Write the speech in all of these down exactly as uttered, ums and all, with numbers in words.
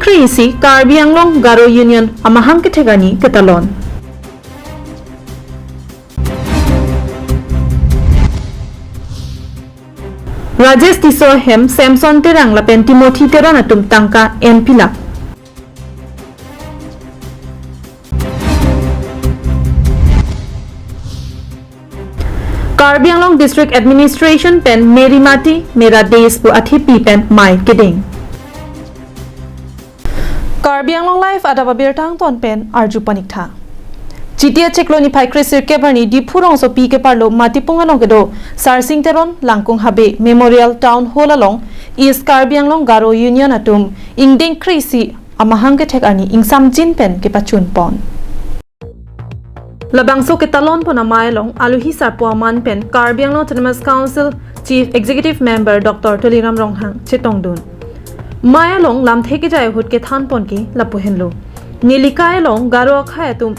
Kre-isi Karbi Anglong Garo Union amahang kethek arni ketalon. Rajesh Tisso ahem Samson Terang lapen Timothy Teron atum tangka enpilak. Karbi Anglong District Administration pen Meri Mati Mera Desh pu athepi pen mei kedeng. Karbi Anglong Live adap abirta angton pen arju paniktha. Chiti achiklo niphai kre-sirkep arni Diphu rongsopi keparlo Matipung along kedo Sarsing Teron Langkung Habe Memorial Town Hall along East Karbi Anglong Garo Union atum ingdeng kre-isi amahang kethek arni ingsamjin pen kepachun pon. Labangso ketalon pon amei along alohi sarpo aman pen Karbi Anglong Autonomous Council Chief Executive Member Doctor Tuliram Ronghang chetongdun. Mei along lamthe kejai ahut kethan pon ke lapu henlo. Neli kai along Garo akhei atum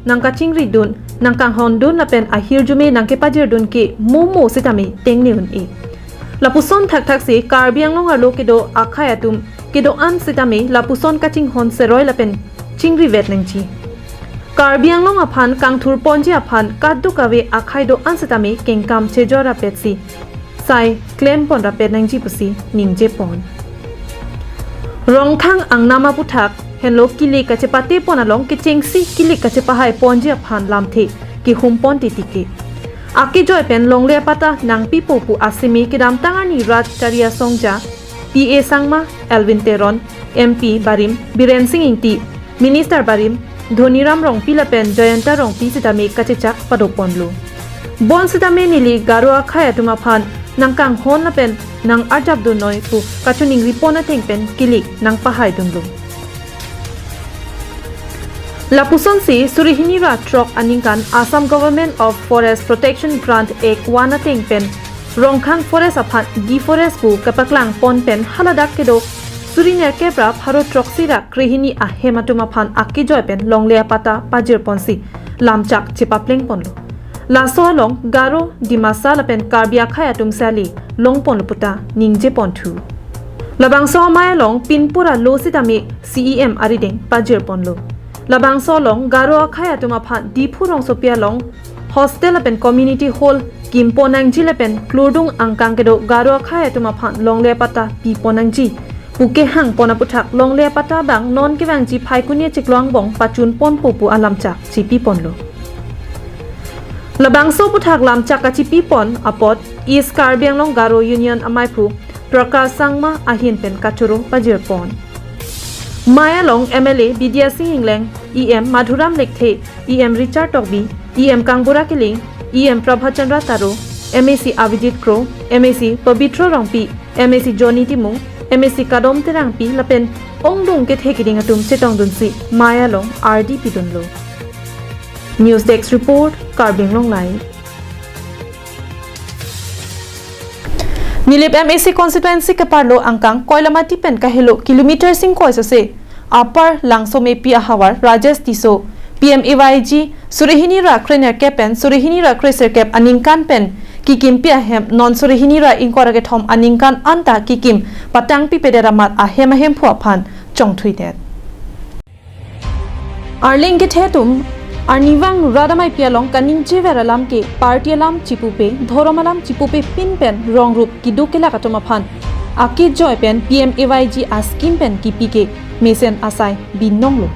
nangkachingridun, nangkanghondun lapen ahirjume nangkepajirdun ke momo sitame tengne un-e. Lapuson thakthak si Karbi Anglong arlo kedo akhei atum kedo-an sitame lapuson kachinghon seroi lapen chingrivet nangji. Karbi Anglong aphan kangthur ponji aphan kadokave akhei do-an sitame kengkam chejor rapet si sai klem pon rapet nangji pusi ningje pon. Rongthang angnam aputhak henlo kilik kachepate pon along kechengsi kilik kachepahai ponji aphan lamthe kehum pon titike. Akejoi pen longle apatta nangpipo pu aseme kedamtang arni rat Taria Songja, P A Sangma, Elwin Teron, M P barim Biren Singh Ingti, Minister barim Dhoniram Rongpi lapen Jayanta Rongpi sitame kachechak pado ponlo. Bonsitame neli Garo akhei atum aphan nangkanghon lapen nang-arjapdun noi pu kachiningri pon ateng pen kilik nangpahaidunlo. Lapusonsi suri hini ra throk aningkan Assam Government of Forest Protection Grant Act one ateng pen Rongkhang Forest aphan deforest pu kepaklang pon pen haladak kedo suri nerkep ra pharo throksi ra krehini ahem atum aphan akejoi pen longle apatta pajir ponsi lamchak chepapleng ponlo. Laso along Garo, Dimasa lapen Karbi akhei atum sali long ponlo puta ningje ponthu. Labangso amei along pinpura lo sitame C E M arideng pajir ponlo. Labangso along Garo akhei atum aphan Diphu rongsopi along hostel lapen community hall kim pon nangji lapen klurdung angkang kedo Garo akhei atum aphan longle apatta pi pon nangji pu kehang pon aputhak longle apatta abang non kevangji Phaikuni achiklo angbong pachun ponpo pu alamchak chepi ponlo. Labangso aputhak lamchak kachepi pon apot East Karbi Anglong Garo Union ameiphu Prakash Sangma ahin pen kachoro pajir pon. Mei along M L A Bidya Sing Engleng, E M Madhuram Lekthe, E M Richard Tokbi, E M Kangbura Killing, E M Prabhat Chandra Taro, M A C Abhijit Kro, M A C Pabitra Rongpi, M A C Johnny Timung, M A C Kadom Terangpi lapen ongdung kethe keding atum chetongdunsi mei along ardi pidunlo. News Desk Report, Karbi Anglong Live. Nilip M A C constituency keparlo angkang Koilamati pen kahelo kilometer singkoi sose Upper Langsomepi ahavar Rajesh Tisso, P M A Y G, suri hini ra krenerkep pen suri hini ra kresirkep aningkan pen kikimpi ahem non suri hini ra ingkoi ra kethom aningkan anta kikim patangpipedet amat ahem ahemphu aphan chongthuidet. Arleng kethe atum, arnivang rat ameipi along kaningjever alam ke party alam chipupe, dhorom alam chipupe pin pen rong rup keduk kelak atum aphan akejoi pen P M A Y G a-scheme pen kipi ke mesen asai binonglo.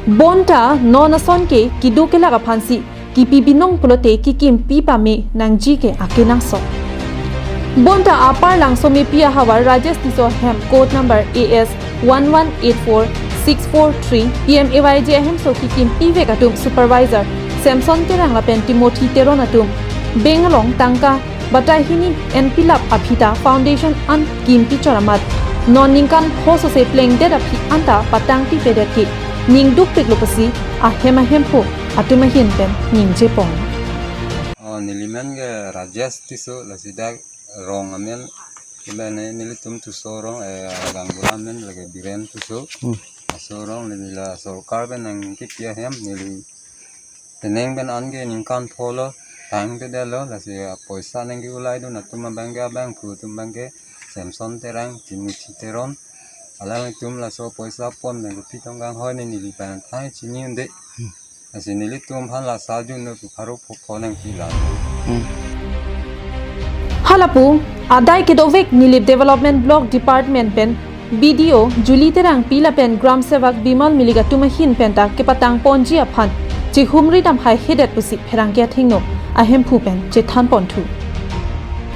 Bonta non ason ke keduk kelak aphansi kipi binong pulote kikimpi pame nangji ke akenangsot. Bonta Upper Langsomepi ahavar Rajesh Tisso ahem code number A S one one eight four six four three P M A Y G ahemso kikimpivek atum supervisor Samson Terang lapen Timothy Teron atum bank along tangka batai hini enpilap aphi ta foundation an kimpi chor amat non ningkan pho sose plengdet aphi anta patangpipedet ke ningdukpiklo pusi ahem ahemphu atum ahin pen ningje pon. Oh, neli men ke Rajesh Tisso, lasi dak rong amen, iba ne nelitum Tisso rong, eh, Gangbura amen lake Biren Tisso. Hmm. Laso rong neli la sorkar pen nangkipi ahem, neli teneng pen an ke ningkan pho lo tangpedetlo, lasi apoisa nangke-ulaidun atum abang ke abangphu atum abang ke Samson Terang, Timothy Teron, Alangtum laso poisa pon nang kopi tong kanghoi ne neli pen thang chini un-e. Lasi nelitum aphan la sa jun no pu pharo pho pho nangpi la. Halapu adai kedovek Nilip Development Block Department pen B D O Julie Terangpi lapen Gram Sevak Bimal Milik atum ahin penta kepatang ponji aphan chihumri dam haihedet pusi pherangke athengno ahemphu pen chethan ponthu.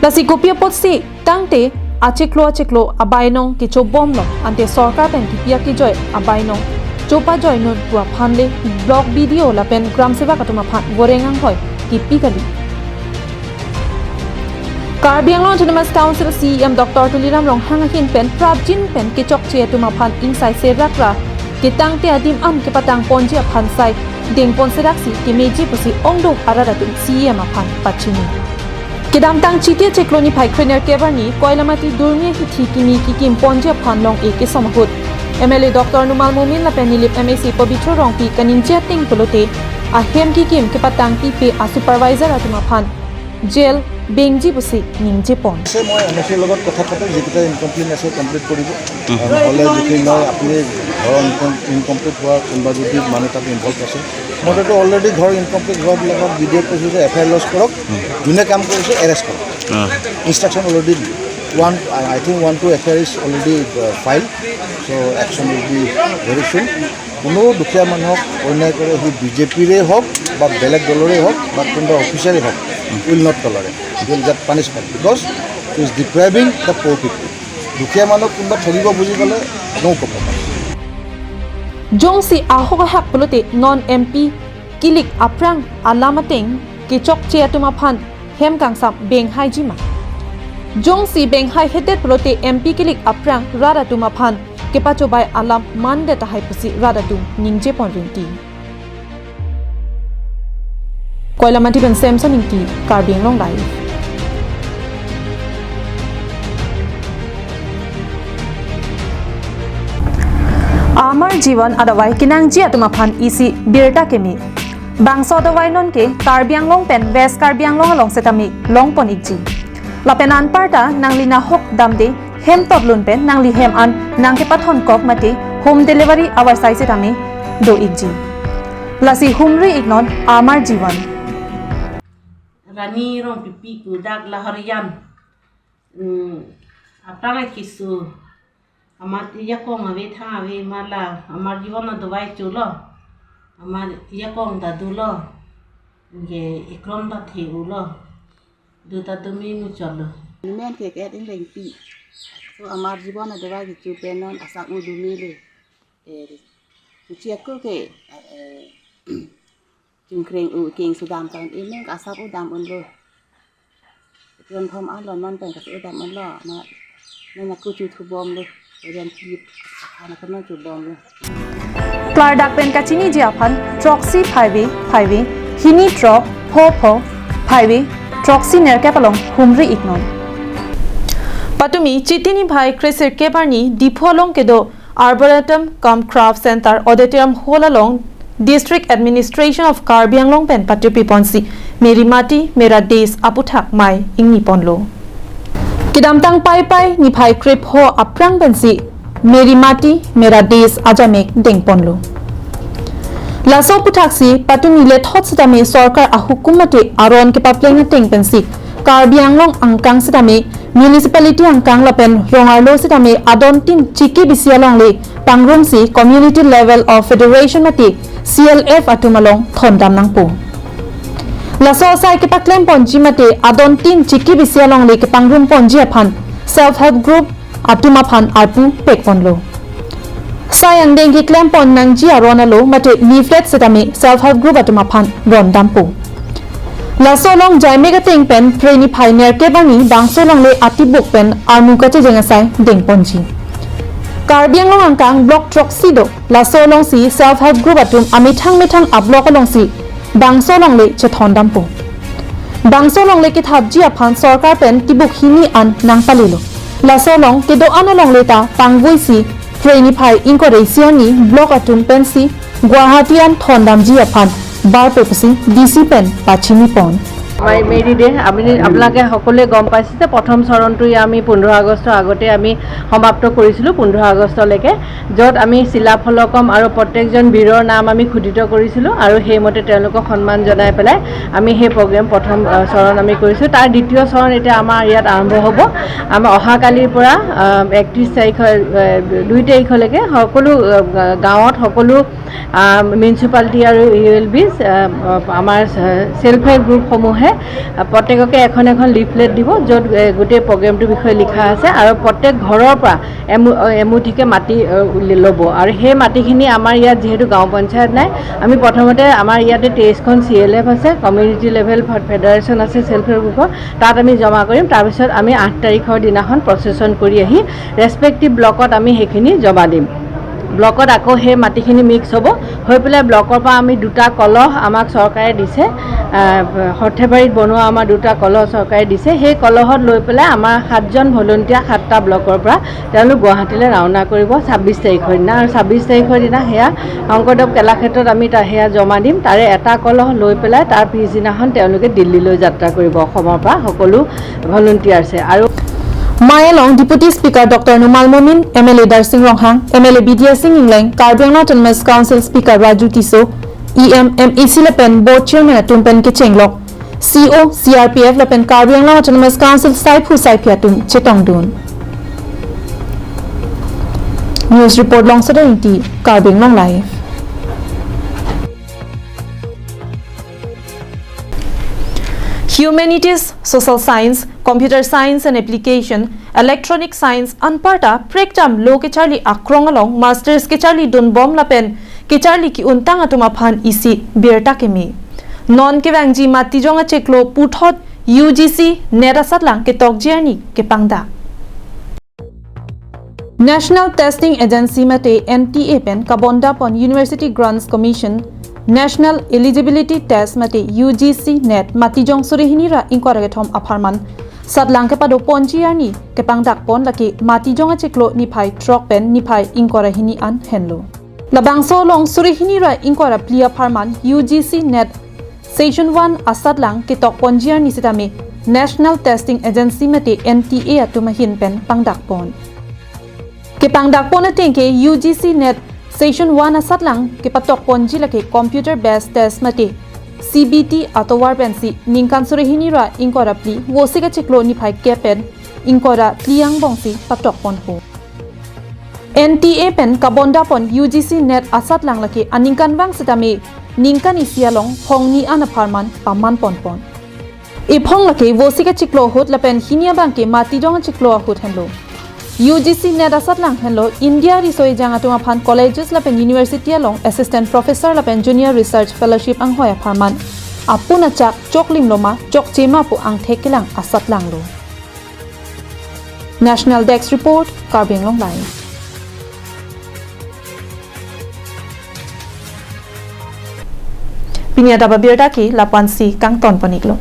Lasi kopi apotsi tangte achiklo achiklo abainong kechobomlo, ante sorkar pen kipi akejoi abainong chopajoinut pu aphan le Block B D O lapen Gram Sevak atum aphan voreng anghoi kipi kali. Karbi Anglong Autonomous Council C E M Doctor Tuliram Ronghang ahin pen prapjin pen kechokche atum aphan ingsai serak ra ketangte adim an kepatang ponji aphan sai dengpon seraksi kemeji pusi ongdung arat atum C E M aphan pachini. Kedamtang Chiti achiklo niphai krenerkep arni Koilamati Durmi ahithi kimi kikim ponji aphan long-e kesom ahut M L A Doctor Numal Momin lapen Nilip M A C Pabitra Rongpi kaningje ateng pulote ahem kikim kepatang pipe a supervisor atum aphan jail bengji pusi ningje pon. আছে, মই M A চিৰ লগত কথা পাতোঁ, যিকেইটা ইনকমপ্লিট আছে কমপ্লিট কৰিব। আৰু নহ'লে যদি নহয়, আপুনি ঘৰৰ ইনকম ইনকমপ্লিট হোৱা কোনোবা যদি মানুহ তাত ইনভল্ভ আছে, মইতো অলৰেডি ঘৰ ইনকমপ্লিট হোৱাবিলাকক বি ডি অ'ক কৈছোঁ যে এফ আই আৰ লজ কৰক, যোনে কাম কৰিছে এৰেষ্ট কৰক। Instruction already one, I think one two F I R is already file. So' action will be very soon. কোনো দুখীয়া মানুহক অন্যায় কৰে, সি বি জে পিৰে হওক বা বেলেগ দলৰে হওক বা কোনোবা অফিচাৰে হওক, will not tolerate, will get punishment because is ডিপ্ৰাইভিং দ্য প'ৰ পিপল। দুখীয়া মানুহ কোনোবা ঠগিব বুজি গ'লে ন' compromise. Jongsi ahok ahak pulote non M P kilik aphrang alam ateng kechokche atum aphan hem kangsam benghaiji ma? Jongsi benghaihedet pulote M P kilik aphrang rat atum aphan kepachobai alam mandet tahai pusi rat atum ningje pon rinti. Koilamati pen Samson Ingti, Karbi Anglong Live. Amar Jivan adavai kenangji atum aphan isi birta keme. Bangso adavai nonke Karbi Anglong pen West Karbi Anglong along setame longpon ikji. Lapen anparta nangli nahok damde hem totlun pen nangli hem an nangkepathon kok mate home delivery avarsai setame do ikji. Lasi humri iknon Amar Jivan. Rani Rongpipi pu dak Lahorijan. Hmm, aphrang keso. Amat yakong ave thang ave mala, Amar Jivan adavai cholo. Amat yakong ta dolo. Ke ekrom ta the-ulo. Du ta du me muchotlo. Amen ke ke ding lengpi. So Amar Jivan adavai kecho pen non asap u du mele. Eh, kuchi ako ke, eh, chungkreng u keng sudam kan, eh, men asap u dam unlo. Jon thom alo non pen kasu dam unlo, ma, men aku chu thubomlo, jon kip, anak non chubomlo. Klardak pen kachiniji aphan, throksi phaive, phaive, hini throk, pho pho, phaive, throksi nerkep along humri iknon. Patumi Chiti niphai kresirkep arni Diphu along kedo Arboretum cum Craft Center Auditorium Hall along District Administration of Karbi Anglong pen patirpi ponsi Meri Mati Mera Desh aputhak mei ingni ponlo. Kedamtang Paipai niphai krepho aphrang pensi Meri Mati Mera Desh ajamek dengponlo. Laso aphuthaksi patumi lethot setame sorkar ahukum mate aron kepapleng ateng pensi Karbi Anglong angkang setame municipality angkang lapen rong arlo setame adontin chiki bisi alongle pangrumsi community level of federation mate C L F atum along thondam nangpo. Laso asai kepaklem ponji mate adontin chiki bisi alongle kepangrum ponji aphan self help group atum aphan arpu pek ponlo. Sai angdeng keklem pon nangji aron alo mate leaflet setame self help group atum aphan rondampo. Laso along jaimek ateng pen Phre niphai nerkep arni bangso alongle atibuk pen armu kachejeng asai dengponji. Karbi Anglong angkang block throksi do, laso alongsi self help group atum amethang methang a block alongsi bangso alongle chethondampo. Bangso alongle kethapji aphan sorkar pen tibuk hini an nangpalelo. Laso along kedo-an alongle ta pangvuisi Phre niphai ingkoi ra isi arni block atum pensi Guwahati an thondamji aphan barpo pusi D C pen pachini pon. মাই মেৰি ডে। আপুনি, আপোনালোকে সকলোৱে গম পাইছে যে প্ৰথম চৰণটো আমি পোন্ধৰ আগষ্টৰ আগতে আমি সমাপ্ত কৰিছিলোঁ, পোন্ধৰ আগষ্টলৈকে, য'ত আমি শিলাফলকম আৰু প্ৰত্যেকজন বীৰৰ নাম আমি খোদিত কৰিছিলোঁ আৰু সেইমতে তেওঁলোকক সন্মান জনাই পেলাই আমি সেই প্ৰগ্ৰেম প্ৰথম, আহ, চৰণ আমি কৰিছোঁ। তাৰ দ্বিতীয় চৰণ এতিয়া আমাৰ ইয়াত আৰম্ভ হ'ব। আমাৰ অহাকালিৰ পৰা, আহ, একত্ৰিছ তাৰিখৰ, আহ, দুই তাৰিখলৈকে সকলো, আহ, গাঁৱত সকলো, আহ, মিউনিচিপালিটি আৰু ইউ এল বিজ, আহ, আমাৰ ছেল্ফ হেল্প গ্ৰুপসমূহে, আহ, প্ৰত্যেককে এখন এখন লিফলেট দিব, য'ত, আহ, গোটেই প্ৰগ্ৰেমটোৰ বিষয়ে লিখা আছে আৰু প্ৰত্যেক ঘৰৰ পৰা এমু-, আহ, এমুঠিকে মাটি, আহ, উলি-, ল'ব। আৰু সেই মাটিখিনি আমাৰ ইয়াত যিহেতু গাঁও পঞ্চায়ত নাই, আমি প্ৰথমতে আমাৰ ইয়াতে তেইছখন চি এল এফ আছে, কমিউনিটি লেভেল ফে-, ফেডাৰেশ্যন আছে ছেল্ফ হেল্প গ্ৰুপৰ, তাত আমি জমা কৰিম। তাৰপিছত আমি আঠ তাৰিখৰ দিনাখন প্ৰচেছন কৰি আহি ৰেচপেক্টিভ ব্লকত আমি সেইখিনি জমা দিম। ব্লকত আকৌ সেই মাটিখিনি মিক্স হ'ব, হৈ পেলাই ব্লকৰ পৰা আমি দুটা কলহ আমাক চৰকাৰে দিছে, আহ, সৰ্থেবাৰীত বনোৱা আমাৰ দুটা কলহ চৰকাৰে দিছে। সেই কলহত লৈ পেলাই আমাৰ সাতজন ভলণ্টিয়াৰ সাতটা ব্লকৰ পৰা তেওঁলোক গুৱাহাটীলৈ ৰাওনা কৰিব ছাব্বিছ তাৰিখৰ দিনা। আৰু ছাব্বিছ তাৰিখৰ দিনা সেয়া শংকৰদেৱ কলাক্ষেত্ৰত আমি তা-, সেয়া জমা দিম। তাৰে এটা কলহ লৈ পেলাই তাৰ পিছদিনাখন তেওঁলোকে দিল্লীলৈ যাত্ৰা কৰিব অসমৰ পৰা সকলো ভলণ্টিয়াৰ্ছে। আৰু Mei along Deputy Speaker Doctor Numal Momin, M L A Darsing Ronghang, M L A Bidya Sing Engleng, Karbi Anglong Autonomous Council Speaker Raju Tisso, E M, M A C lapen Board Chairman atum pen kechenglok C O, C R P F lapen Karbi Anglong Autonomous Council saiphu saiphi atum chetongdun. News report Longsedar Ingti, Karbi Anglong Live. Humanities, Social Science, Computer Science and Application, Electronic Science anparta prekjam lo kecharli akrong along masters kecharlidunbom lapen kecharli ki-untang atum aphan isi birta keme. Non kevangji Matijong achiklo puthot U G C NET asatlang ketokji arni kepangdak. National Testing Agency mate N T A pen kabondapon University Grants Commission National Eligibility Test mate U G C NET Matijong suri hini ra ingkoi ra kethom apharman satlang kepadoponji arni kepangdakpon, lake Matijong achiklo niphai throk pen niphai ingkoi ra hini an henlo. Labangso along suri hini ra ingkoi ra phli apharman U G C NET Session one asatlang ketokponji arni sitame National Testing Agency mate N T A atum ahin pen pangdakpon. Kepangdakpon ateng ke U G C NET Session one asatlang kepatokponji lake Computer Based Test mate C B T atovar pensi ningkan suri hini ra ingkoi ra phli Vosik achiklo niphai kep pen ingkoi ra phli angbongsi patokponpo. N T A pen kabondapon U G C NET asatlang lake aningkanvang sitame ningkan isi along phongni an apharman pamanponpon. Ephong lake Vosik achiklo ahut lapen hini abang ke Matijong achiklo ahut henlo. U G C NET asatlang henlo India riso ejang atum aphan colleges lapen university along assistant professor lapen junior research fellowship anghoi apharman apun achak choklimlo ma chokche ma pu angthek kelang asatlanglo. National Desk Report, Karbi Anglong Live. Pini adap abirta ke lapu-ansi kangtonpon-iklo.